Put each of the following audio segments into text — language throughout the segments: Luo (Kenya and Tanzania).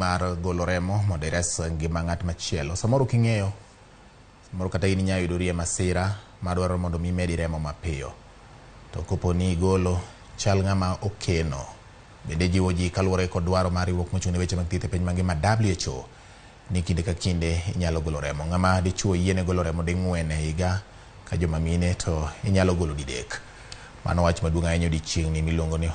mar golo remo mondo ires ngima ng'at machielo. Samoro king'eyo, samoro kata in inyalo yudori e masira madwaro mondo mi medi remo mapiyo. To kopo ni igolo, chal ng'ama okeno. Bende jiwo ji kaluwore kod dwaro mar riwruok mochung' ne weche mag thieth e piny mangima WHO ni kinde ka kinde inyalo golo remo. Ng'ama dichuo yiene golo remo ding'wen e higa ka joma mine to inyalo golo didek. Mano wach maduong' ahinya odiochieng'ni miluongo ni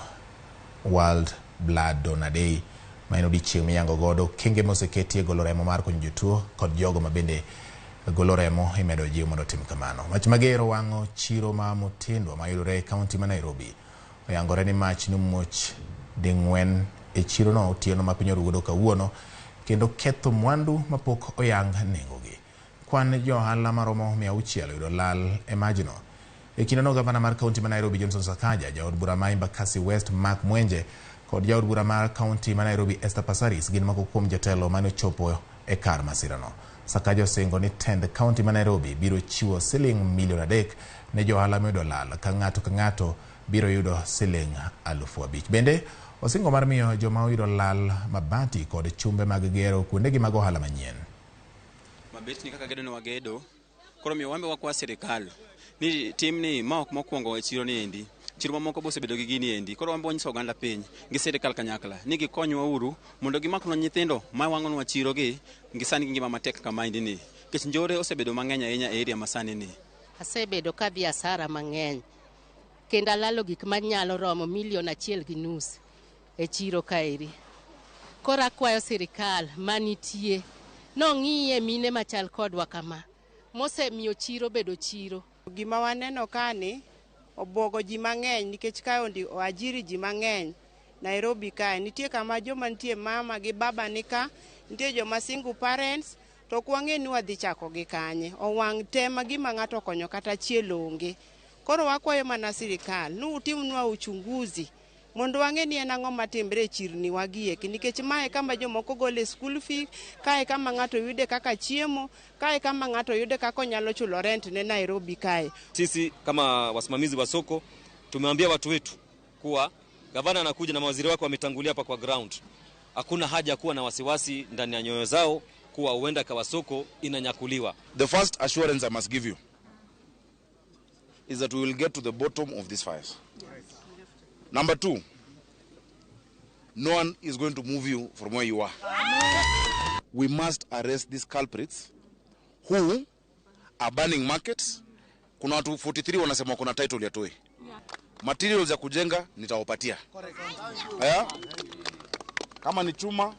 World Blood Donor Day, ma en odiochieng' miyango godo okenge moseketi e golo remo mar konyo jotuo kod jogo ma bende golo remo imedo jiw mondo otim kamano. Wach mager owang'o chiro ma Mutindwa mayudore e kaunti ma Nairobi. Oyangore ni mach nomuoch ding'wen e chirono otieno ma piny orugodo kawuono kendo ketho mwandu mapok oyang nengogi. Kwan jo ohala maromo 600 oyudo lal e majno. E kindeno gavana mar kaunti ma Nairobi Johnson Sakaja, jaod bura ma Embakasi West Mark Mwenje kod jaod bura mar kaunti ma Nairobi Esther Passaris gin moko kuom jotelo mane ochopo e kar masirano. Sakaja osingo ni tend kaunti ma Nairobi biro chiwo siling milion 3 ne jo ohala moyudo lal ka ng'ato ka ng'ato biro yudo siling 5,000. Bende osingo mar miyo joma oyudo lal mabati kod chumbe mag gero kuondegi mag ohala manyien. Mabetni kaka gedo ne wagedo, koro miyo wambe wakwa sirikal ni timni ma ok mokwongo e chiro ni endi. Chiro mamoko be osebedo gi gini endi. Koro wambe wanyiso oganda piny gi sirikal kanyakla ni gikonywa uru mondo gimaknwa nyithindo ma wang'onwa chiro gi gi sani gi ngima matek kama endi ni. Nikech njore osebedo mang'eny ahinya e area masani ni. Asebedo kadhi asara mang'eny kendo alalo gik manyalo romo milion 1.5 e chiro kaeri. Koro akwayo sirikal manitie nong'iye mine machal kodwa kama mosemiyo chiro bedo chiro. Gima waneno kani obwogo ji mang'eny nikech kae oajiri ji mang'eny Nairobi kae. Nitie kama joma nitie mama gi baba ni ka, nitie joma single parents, to ok wang'e ni wadhi chako gi kanye. Owang' te ma gima ng'ato okonyo kata achiel onge. Koro wakwayo mana sirikal ni utimnwa uchunguzi mondo wang'e ni en ang'o matimre e chirni wagi eki, nikech mae kama jomoko gole school fee, kae kama ng'ato yude kaka chiemo, kae kama ng'ato yude kaka onyalo chulo rent ne Nairobi kae. Sisi kama wasimamizi wa soko tumeambia watu wetu kuwa gavana anakuja na mawaziri wake wametangulia hapa kwa ground. Hakuna haja kuwa na wasiwasi ndani ya nyoyo zao kuwa huenda kawa soko inanyakuliwa. The first assurance I must give you is that we will get to the bottom of these fires. Number 2, no one is going to move you from where you are. We must arrest these culprits who are burning markets. Kuna watu 43 wanasema kuna title ya toi. Materials ya kujenga nitawapatia. Kama ni chuma